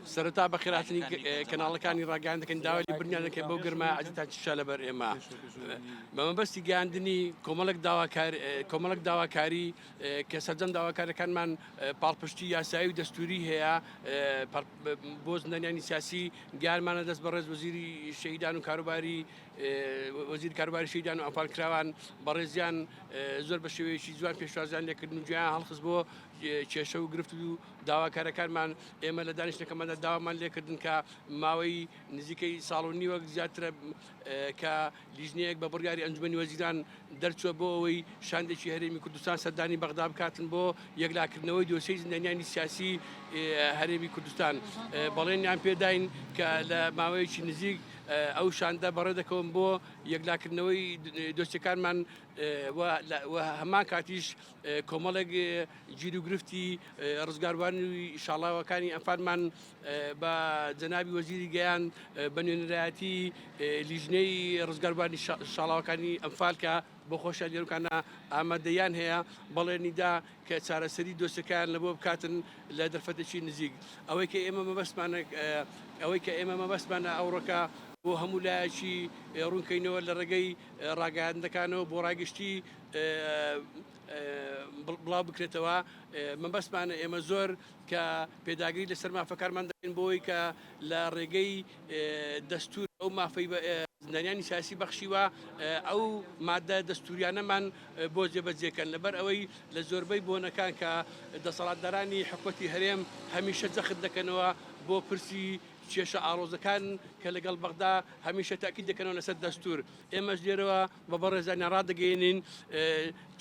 سەرەتا بەخێرهاتنی کەناڵەکانی ڕاگەیاند دەکەین، داوای لێبوردنیان دەکەین بەو گەرمایە عەزیزتان کێشا لەبەر ئێمە بە مەبەستی گەیاندنی کۆمەڵێک داواکار کۆمەڵێک داواکاری کە سەرجەم داواکارەکانمان پاڵپشتی یاسایی و دەستوری هەیە بۆ زیندانیانی سیاسی گیانمانە دەست بەڕێز وەزیری شەهیدان و کاروباری وەزیر کاروباری شەهیدان و ئەنفالکراوان بەڕێزیان زۆر بە شێوەیەکی جوان پێشوازیان لێکردن و گوێیان هەڵخست بۆ کێشە و گرفت و داواکارەکانمان، ئێمە لە دانیشتنەکەماندا داوامان لێکردن کە ماوەی نزیکەی ساڵ و نیوەک زیاترە کە لیژنەیەک بە بڕیاری ئەنجومەنی وەزیران دەرچووە بۆ ئەوەی شاندێکی هەرێمی کوردستان سەردانی بەغدا بکاتن بۆ یەکلاکردنەوەی دۆسیەی زیندانیانی سیاسی هەرێمی کوردستان. بەڵێنیان پێداین کە لە ماوەیەکی نزیک ئەو شاندە بەڕێدەکەون بۆ یەکلاکردنەوەی دۆسیەکانمان و هەمان کاتیش کۆمەڵێک گیروگرفتی ڕزگاربووانی شاڵاوەکانی ئەنفالمان بە جەنابی وەزیری گەیاند بە نوێنەرایەتی لیژنەی ڕزگاربووانی شاڵاوەکانی ئەنفال کە بۆ خۆشیان لێرکانە ئامادەیان هەیە بەڵێنیدا کە چارەسەری دۆسەکان لە بۆ بکاتن لە دەرفەتێکی نزیک ئەوەی کە ئێمە مەبەستمانە ئەوەی کە ئێمە مەبەستمانە ئەوڕۆکە بۆ هەموو لایەکی ڕوونکەینەوە لە ڕێگەی ڕاگەیاندنەکانەوە بۆ ڕای گشتی بڵاو بکرێتەوە مەبەستمانە ئێمە زۆر کە پێداگری لەسەر مافەکانمان دەکەین بۆی کە لە ڕێگەی دەستور ئەو مافەی بە زیندانیانی سیاسی بەخشیوە ئەو مادە دەستوریانەمان بۆ جێبەجێکەن لەبەر ئەوەی لە زۆربەی بۆنەکان کە دەسەڵاتدارانی حکومەتی هەرێم هەمیشە جەخت دەکەنەوە بۆ پرسی کێشە ئاڵۆزەکان کە لەگەڵ بەغدا هەمیشە تاکید دەکەنەوە لەسەر دەستور ئێمەش لێرەوە بە بەڕێزانیان ڕادەگەیەنین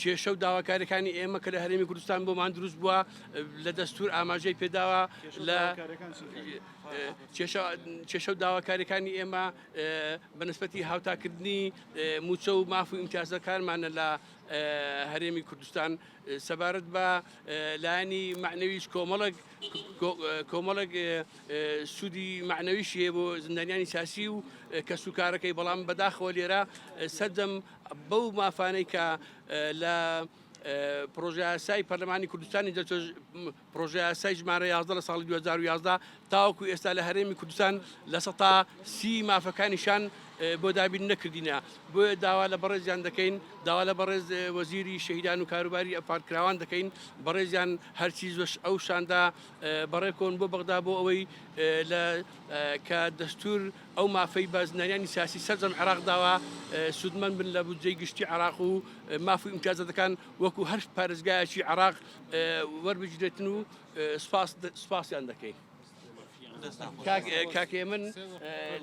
کێشە و داواکاریەکانی ئێمە کە لە هەرێمی کوردستان بۆمان دروست بووە لە دەستور ئاماژەی پێداوە لە کێشە و داواکاریەکانی ئێمە بە نسبەتی هاوتاکردنی موچە و ماف و ئیمتیازەکانمانە لە هەرێمی کوردستان سەبارەت بە لایەنی مەعنەویش کۆمەڵێک کۆمەڵێک سوودی مەعنەویشی هەیە بۆ زیندانیانی سیاسی و کەسوکارەکەی، بەڵام بەداخەوە لێرە سەرجەم بەو مافانەی کە لە پرۆژەیاسای پەرلەمانی کوردستانی دەچۆ پرۆژەیاسای ژمارە 11 لە ساڵی 2011 تاوەکو ئێستا لە هەرێمی کوردستان 30% مافەکانیشان بۆ دابین نەکردینە بۆیە داوا لە بەڕێزیان دەکەین داوا لە بەڕێز وەزیری شەهیدان و کاروباری ئەنفالکراوان دەکەین بەڕێزیان هەرچی زۆش ئەو شاندا بەڕێکۆن بۆ بەغدا بۆ ئەوەی لە کە دەستور ئەو مافەی بە زیندانیانی سیاسی سەرجەم عێراق داوە سوودمەند بن لە بودجەی گشتی عێراق و ماف و ئیمتیازاتەکان وەکو هەر پارێزگایەکی عێراق وەربگیرێتن و سوپاسیان دەکەین. کاک هێمن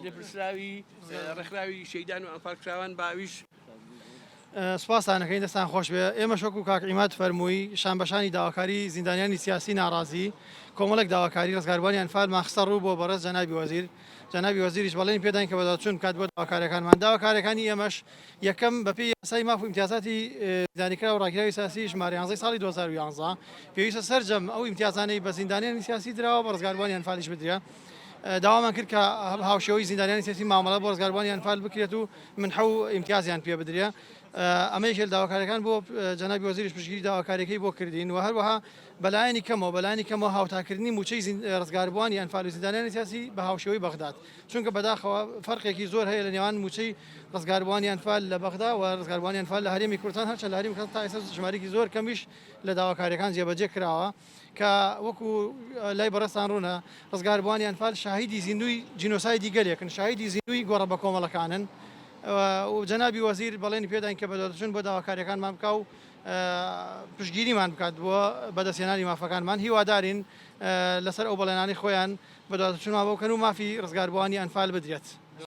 لێپرسراوی ڕێکخراوی شەهیدان و ئەنفالکراوان باویش سوپاستان ئەکەین دەستان خۆش بێ ئێمەش وەکو کاک عیماد فەرمووی شانبەشانی داواکاری زیندانیانی سیاسی ناڕازی کۆمەڵێک داواکاری ڕزگاربووانی ئەنفالمان خستە ڕوو بۆ بەڕێز جەنابی وەزیر جەنابی وەزیریش بەڵێنی پێداین کە بەدواداچوون بکات بۆ داواکاریەکانمان داواکاریەکانی ئێمەش یەکەم بەپێی یاسای ماف و ئیمتیازاتی زیندانیکراو و ڕاگیراوی سیاسی ژمارە 11 ساڵی 2011 پێویستە سەرجەم ئەو ئیمتیازانەی بە زیندانیانی سیاسی دراوە بە ڕزگاربووانی ئەنفالیش بدرێ داوامان کرد کە هاوشێوەی زیندانیانی سیاسی مامەڵە بۆ ڕزگاربووانی ئەنفال بکرێت و منحە و ئیمتیازیان پێ بدرێ ئەمە یەکێ لە داواکاریەکان بۆ جەنابی وەزیریش پشتگیری داواکاریەکەی بۆ کردین و هەروەها بەلایەنی کەمەوە بەلایەنی کەمەوە هاوتاکردنی موچەی ڕزگاربووانی ئەنفال و زیندانیانی سیاسی بە هاوشێوەی بەغداد چونکە بەداخەوە فەرقێکی زۆر هەیە لە نێوان موچەی ڕزگاربووانی ئەنفال لە بەغدا و ڕزگاربووانی ئەنفال لە هەرێمی کوردستان هەرچەند لە هەرێمی کوردستان تا ئێستا ژمارەیەکی زۆر کەمیش لە داواکاریەکان جێبەجێ کراوە کە وەکو لای بەڕێزتان ڕوونە ڕزگاربووانی ئەنفال شاهیدی زیندووی جینۆسایدی گەلێکن، شاهیدی زیندووی گۆڕە بەکۆمەڵەکانن و جەنابی وەزیر بەڵێنی پێداین کە بەدواداچوون بۆ داواکارییەکانمان بکا و پشتگیریمان بکات بۆ بەدەستهێنانی مافەکانمان، هیوادارین لەسەر ئەو بەڵێنانەی خۆیان بەدواداچوونمان بۆ بکەن و مافی ڕزگاربووانی ئەنفال بدرێت.